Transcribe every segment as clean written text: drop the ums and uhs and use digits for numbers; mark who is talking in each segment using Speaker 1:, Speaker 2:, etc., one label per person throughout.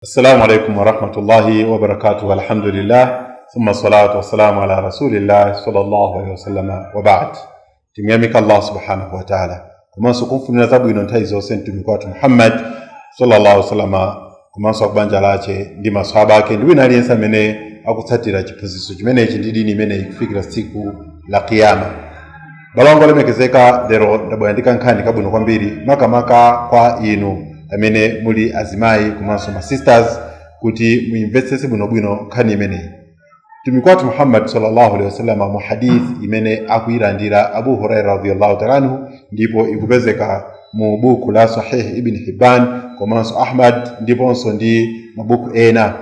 Speaker 1: Assalamu alaikum warahmatullahi wabarakatuh. Alhamdulillah, thumma salatu wassalamu ala rasulillah sallallahu alaihi wasallama wa ba'd. Timuyamika Allah subhanahu wa ta'ala komanso kumfunira zabwino nthawi zonse mtumiki wathu Muhammad sallallahu alaihi wasallama komanso akubanja lace ndi maswahaba ake ndi wina aliyense amene akutsatira chiphunzitso chimenechi ndi dini imeneyi kufikira tsiku la kiyama. Balongo olemekezeka, lero ndabwera ndi kankhani kabwino kwambiri, makamaka kwa inu amene muli azimayi komanso ma sisters, kuti muimvetsetse bwinobwino nkhani imeneyi. Mtumiki wathu Muhammad sallallahu alaihi wasallam mu hadith imene akuyilandira Abu Huraira radiyallahu ta'ala anhu, ndipo ikupezeka mu buku la Sahih Ibn Hibban komanso Ahmad ndiponso ndi mabuku ena,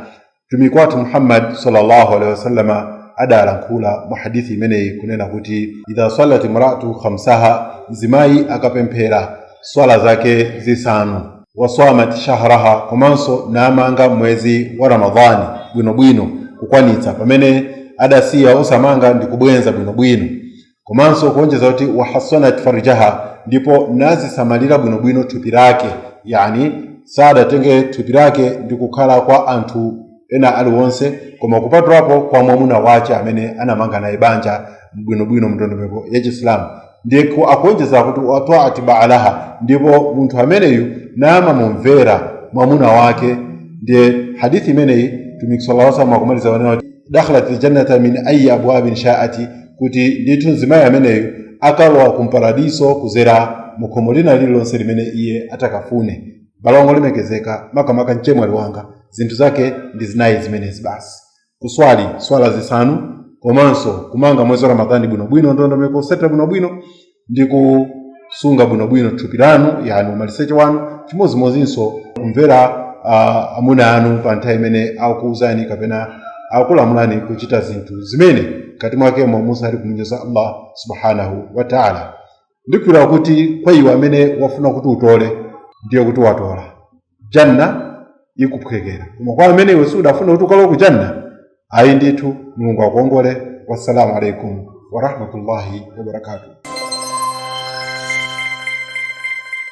Speaker 1: mtumiki wathu Muhammad sallallahu alaihi wasallama adalankhula mu hadithi imeneyi kunena kuti idha salat imra'atu khamsaha, mzimayi akapemphera swala zake zisanu, waswamat shahraha, komanso namanga mwezi wa Ramadhani bwinobwino kukwanitsa pamene adasiya osamanga ndi kubwenza bwinobwino, komanso kuonjeza kuti wahasanat farjaha, ndipo nazisamalira bwinobwino thupi lake, yani sadatenge thupi lake ndi kukhala kwa anthu ena aliwonse koma kupatulapo kwa mwamuna wace amene anamanga naye banja bwinobwino mndondomeko ya Chisilamu. Ndiye akuonjeza kuti wataati baalaha, ndipo munthu ameneyu namamumvera mwamuna wake. Ndiye hadithi imeneyi Mtumiki sallallahu alaihi wasallam akumaliza wanena kuti dakhalat aljannata min ayi abwabin sha'ati, kuti ndithu mzimayi ameneyu akalowa kumparadiso kuzera mukhomo lina lililonse limene iye atakafune. Balongo olemekezeka, makamaka mchemwali wanga, zinthu zake ndi zinayi zimenezi basi: kuswali swala zisanu, komanso kumanga mwezi wa Ramadhani bwinobwino, ndondomeko kusatira bwinobwino, ndi kusunga bwinobwino thupi lanu, yani umaliseche wanu, chimodzimodzinso kumvera amuna anu pa nthawi imene akukuwuzani kapena akulamulani kuchita zinthu zimene mkati mwakemo musali kumunyoza Allah subhanahu wa ta'ala. Ndikhulupirira kuti kwa iwe amene wafuna kuti utole, ndiye kuti watola, janna ikuphwekera, koma kwa amene iwe sudafuna kuti ukalowe ku janna, ayi ndithu. Mulungu akuongole. Wassalamu alaikum warahmatullahi wabarakatuh.